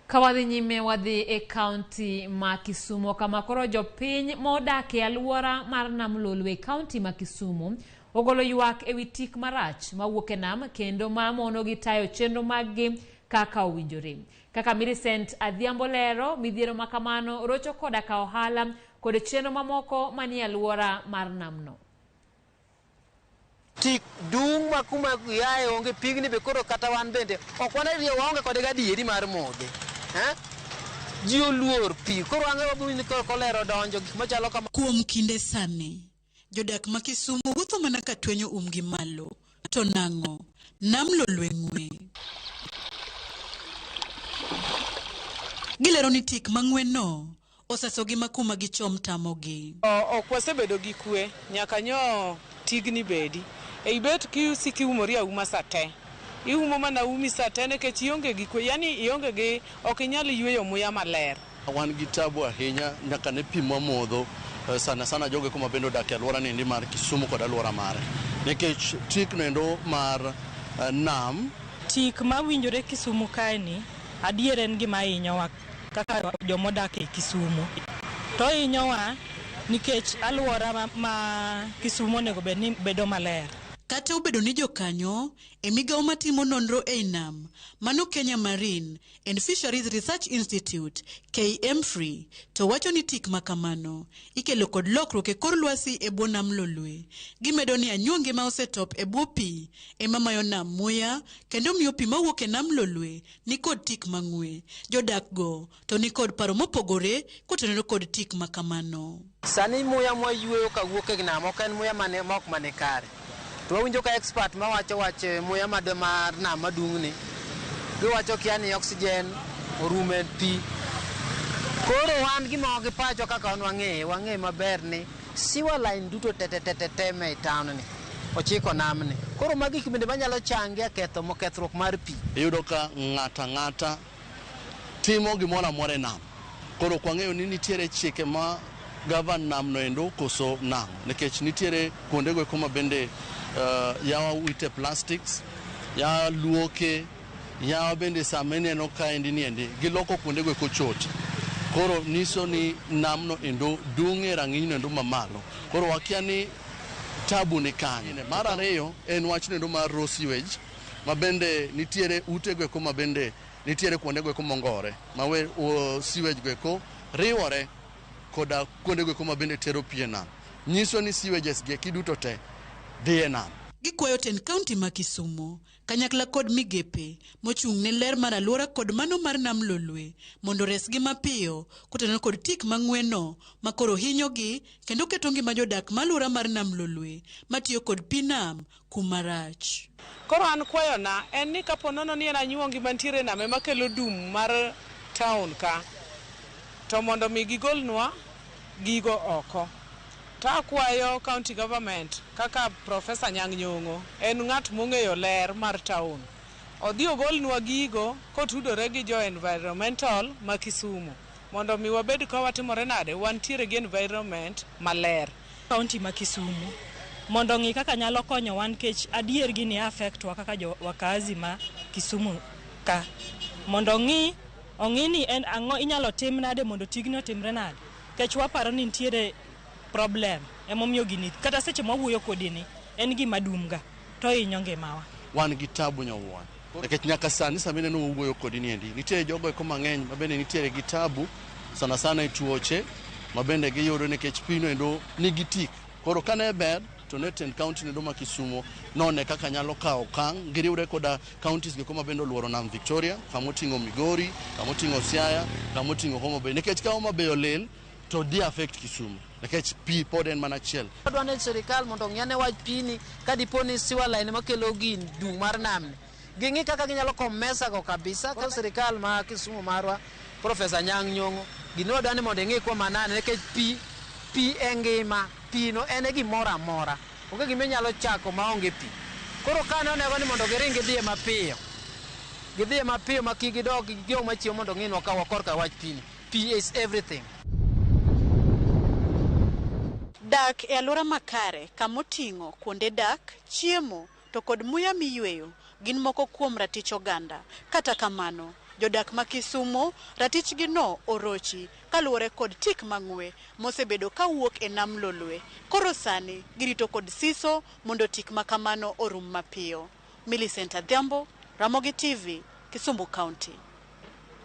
Ka wadhi nyime wadhi e kaunti ma Kisumo kama koro jopiny modak e alwora mar Nam Lolwe e kaunti ma Kisumu ogolo ywak e wi tik marach mawuok e nam kendo ma monogi tayo chenro maggi kaka owinjore. Kaka Millicent Adhiambo lero, midhiero ma kamano rocho koda ka ohala kod chenro mamoko manie alwora mar namno. Tik dung' ma kuma iaye onge pigni be koro kata wan bende ok wane waonge kode gadieri mar modhe. Eh? Ji oluor pi koro wang'e wabiro ni koro kolera odonjo gik machalo kama. Kuom kinde sani, jodak ma Kisumu wuotho mana ka twenyo umgi malo. To nang'o? Nam Lolwe ng'we. Gilero ni tik mang'weno osasogi ma kuma gichom tamogi. Ok wasebedo gi kwe nyaka nyo tigni bedi. E ibet kisiko iumori auma sa te. Iumo mana umi sa te nikech ionge gi kwe, yani ionge gi, ok inyal yueyo muya maler. Wan gi tabu ahinya nyaka ne pi mwamodho sana sana jogo eko mabende odak e alwora niendi mar Kisumu kod alwora mare nikech tik noendo mar nam. Tik mawinjore Kisumu kaeni adier en gima hinyowa kaka jomodak e Kisumu. To ohinyowa nikech alwora ma Kisumu onego bed ni bedo maler. Kata obedo ni jokanyo e migawo matimo nonro ei nam, mano Kenya Marine and Fisheries Research Institute, KMFRI, to wacho ni tik ma kamano ikelo kod lokruok e kor lwasi e bwo nam Lolwe. Gimedo ni anyuonge ma osetop e bwo pi ema mayo nam muya kendo miyo pi mawuok e nam Lolwe ni kod tik mang'we. Jodak go to ni kod paro mopogore kotenore kod tik ma kamano. Sani muya mwayueyo kawuok e nam ok en muya mane ma ok mane kare. To wawinjo ka expert mawacho wach muya mar nam madung'ni, giwacho kia ni oxygen orumo e pi. Koro wan gima gi pachwa kaka wan wang'eye, wang'e maber ni sewer line duto te te te te te me town ni ochiko namni. Koro magi gik bende manyalo changia ketho kethruok mar pi. Iyudo ka ng'ato ang'ata timo gimoro amora e nam. Koro ok wang'eyo ni nitiere chike ma govern nam no endo koso nang'o. Nikech nitiere kuondego eko ma bende yawa wite plastics, yawa luoke, yawa bende sama ineno kaendi niendi giloko kuondego eko choche. Koro nyiso ni namno endo dung' e rang'iny no endo mamalo. Koro wakia ni tabu ni kanye. Mar ariyo en wach no endo mar raw sewage ma bende nitiere utego eko ma bende nitiere kuondego eko mongore ma we sewage go eko riwore koda kuondego eko ma bende tero pi e nam. Nyiso ni sewages gi eki duto te dhi e nam. Gikwayo tend kaunti ma Kisumu kanyakla kod migepe mochung' ne ler mar alwora kod mano mar nam Lolwe mondo oresgi mapiyo kotenore kod tik mang'weno ma koro hinyogi kendo keto ngima jodak ma alwora mar nam Lolwe matiyo kod pi nam kuma rach. Koro an kwayona en ni kapo nono ni en anyuongi mantiere e nam ema kelo dum mar town ka, to mondo mi gigolnwa gigo oko. To akwayo county government kaka Professor Anyang' Nyong'o en ng'at mong'eyo ler mar town. Odhi ogolnwa gigo kotudore gi jo environmental ma Kisumu mondo mi wabed ka watimore nade, wantiere gi environment maler. County ma Kisumu mondo ong'i kaka nyalo konyowa nikech adier gini affect wa kaka jo wakazi ma Kisumu ka. Mondo ong'i ong'i ni en ang'o inyalo tim nade mondo tigni otimre nade. Nikech waparo ni nitiere problem emomiyo gini kata seche mwawuoyo kodi ni en gima dum ga to hinyo ngimawa. Wan gi tabu nyowuoyo. Nikech nyaka sani sama ineno wawuoyo kodi niendi, nitie jogo eko mang'eny ma bende nitiere gi tabu sana sana e tuoche ma bende giyudo nikech pino endo nigi tik. Koro kane ber to ne tend county noendo ma Kisumo none kaka nyalo kawo okang' giriwre koda counties go ma bende oluoro nam Victoria, kama oting'o Migori, kama oting'o Siaya, kama oting'o Homa Bay. Nikech ka Homa Bay olil to dhi affect Kisumu nikech pi pod en mana achiel. Wadwa ni sirikal mondo ong'i ane wach pini ka dipo ni sewer line makelo gin dung' mar namni. Ging'i kaka ginyalo komesa go kabisa. Koro sirikal ma Kisumu marwa Professor Anyang' Nyong'o gini wadwa ni mondo ing'i kuom manane nikech pi pi e ngima, pi no en e gimoro amora. Onge gima inyalo chako maonge pi. Koro kane onego ni mondo giring gidhiye mapiyo. Gidhiye mapiyo ma kik gidog gidong machiewo mondo ong'inwa ka korka wach pi ni. Pi is everything. Dak e alwora makare kamoting'o kuonde dak, chiemo to kod muya miyweyo gin moko kuom ratich oganda. Kata kamano, Jodak ma Kisumo ratichgi no orochi kaluwore kod tik mang'we mosebedo kawuok e nam Lolwe. Koro sani girito kod siso mondo tik makamano orum mapiyo. Millicent Adhiambo, Ramogi TV, Kisumu County.